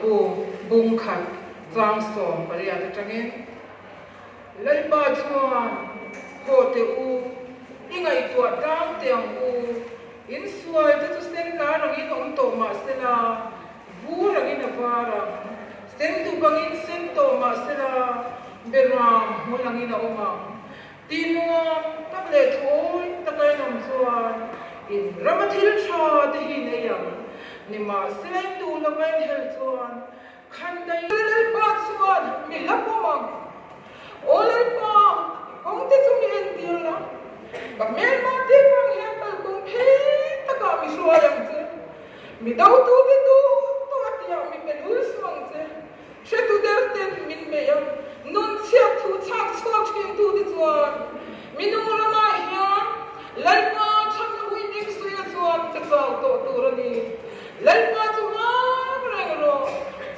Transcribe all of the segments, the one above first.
Malsawmna bu bung khat chang 18 atangin Lalpa chuan, Haw teh u, i ngaihtuah tlang teh ang u, in sual te chu sen lar angin awm tawh mah sela, vur angin a var ang, sen duk angin sen tawh mah sela, beram hmul angin a awm ang. Ti nuam tak leh thawi taka in awm chuan in rama thil tha te hi in ei ang. Nimahsela in duh lova in hel chuan khan dai Lalpa chuan mi la pawm ang. Aw Lalpa, i kawng te chu mi entir la, ka hmelma te vang hian kalkawng phei takah mi hruai ang che. Mi dotu te duh duh a tiah mi pe lul suh ang che. Hretu der ten min bei a, nun chhiat thu chhak chhuak thin tu te chuan mi nung ramah hian Lalpa thatna hui ding suia chuan ka chau tawh tur a ni. Lalpa chu ngak reng rawh,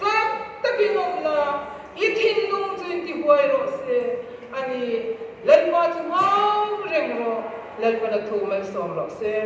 chak takin awm la, i thinlung chu in ti huai rawh se a ni. Lalpa chu ngak reng rawh, Lalpana thu malsawm rawh se.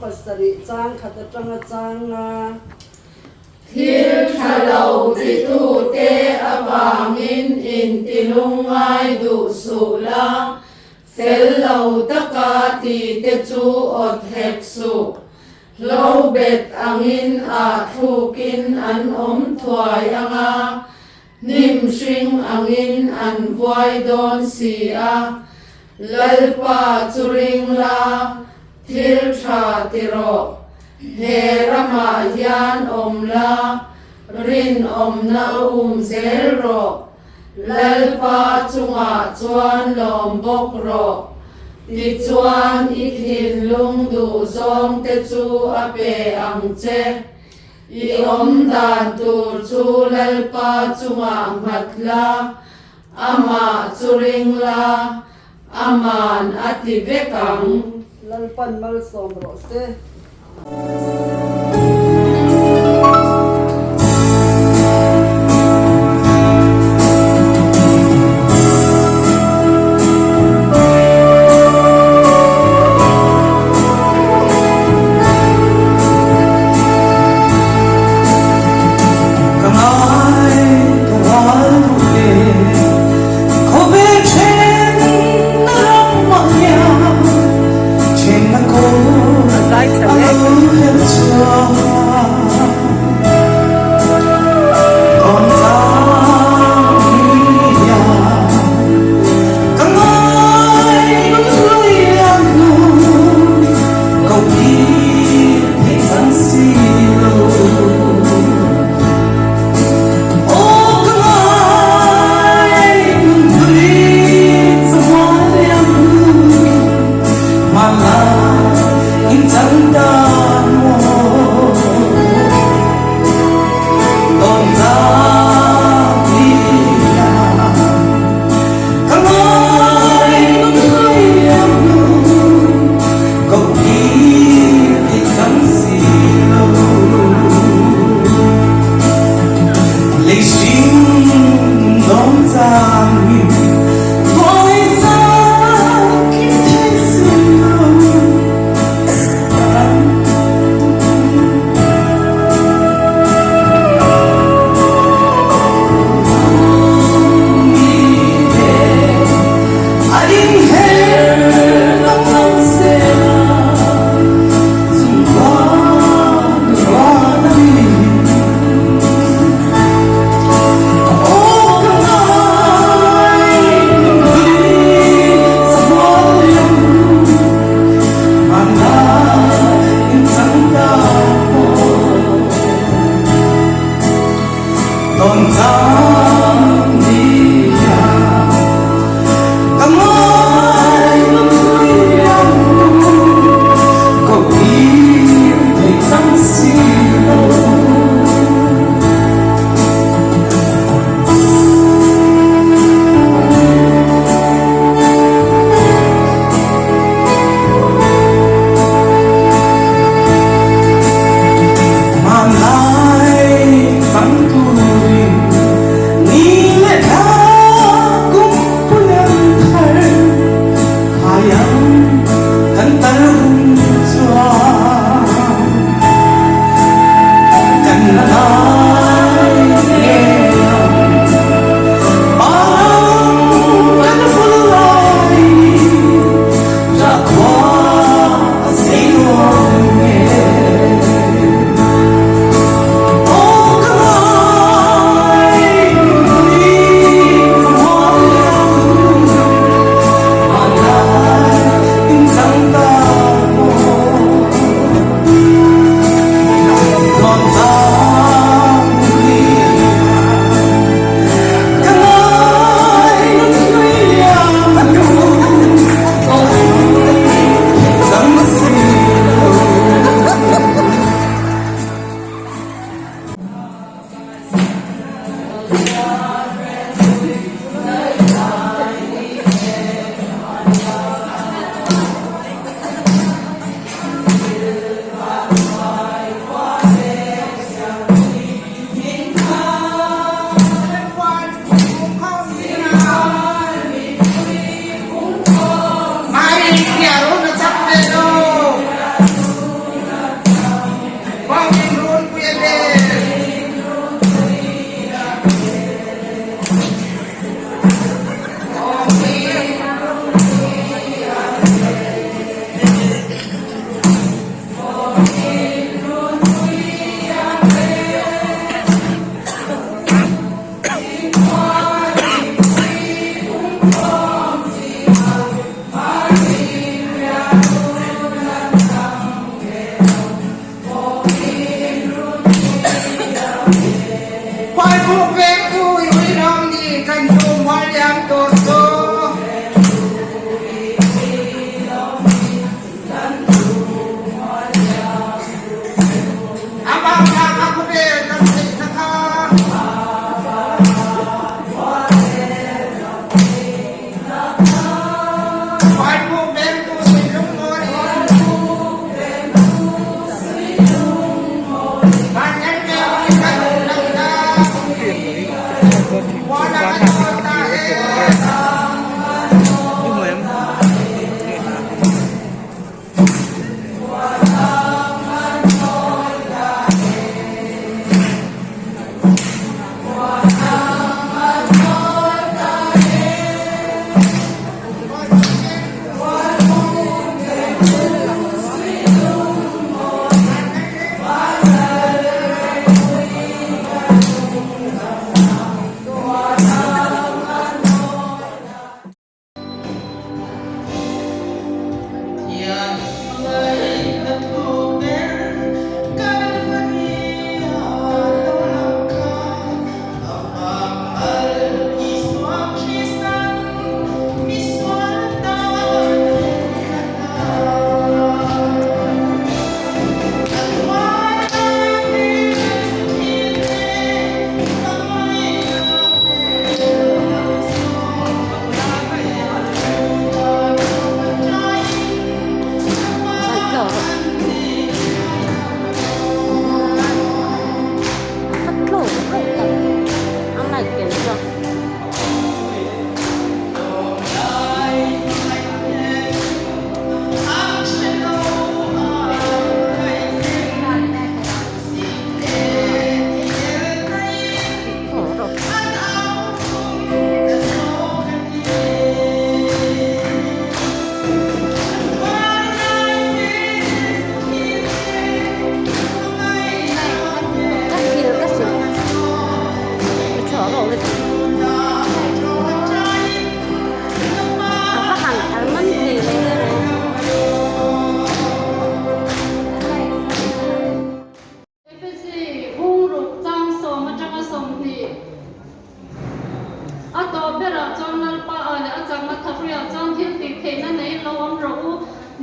37 chang khat atanga chang nga. Thil tha lo titute avangin intilungngai duh suh la, fel lo taka tite chu awt hek suh. Hlo bet angin ah thlukin an awm thuai ang a, hnim hring angin an vuai dawn si a. Lalpa chu ring la, thil tha ti rawh. He ramah hian awm la, rinawmna um zel rawh. Lalpa chungah chuan lawm bawk rawh. Tichuan i thinlung duh zawng te chu a pe ang che. I awm dan tur chu Lalpa chungah nghat la, amah chu ring la, aman a ti vek ang. Lalpan malsawm rawh se.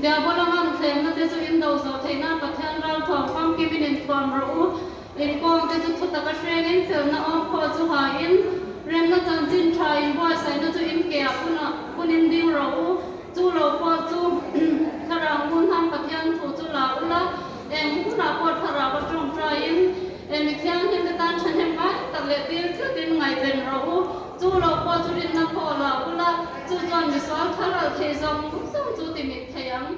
Diabola ngamthlemna te chu in do zawh theih nan Pathian ralthuam famkimin inthuam rawh u. Inkawngte chu thutak a hrengin felna awmkhawh chu hain remna chanchin tha inbuatsaihna chu inkeah hunin ding rawh u. Chu lo pawh chu thlarau ngunham Pathian thu chu la ula, eng hunah pawh thlarau a tawngtaiin mi thianghlimte tan thahnem ngai tak leh tir tlatin ngaihven rawh u. Chu lo pawh chu rinna pawh la ula, chu chuan misual thar alh thei zawng zawng chu ti mit thei ang.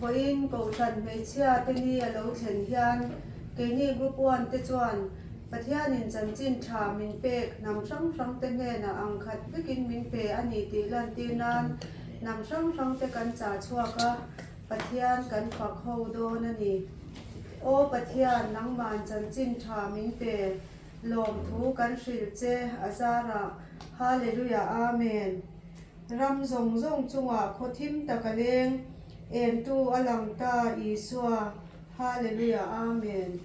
Vawiin Kohhran hmeichhia te ni a lo thlen hian keini Group One te chuan Pathianin chanchin tha min pek hnam hrang hrang te hnenah ang khat vekin min pe a ni tih lantir nan hnam hrang hrang te kan chah chhuak a, Pathian kan fak ho dawn a ni. Aw Pathian, nangman chanchin tha min pe, lawmthu kan hrilh che a zarah. Hallelujah Amen. Ram zawng zawng chungah khaw thim tak a leng. Entu a lang ta Isua, Hallelujah Amen.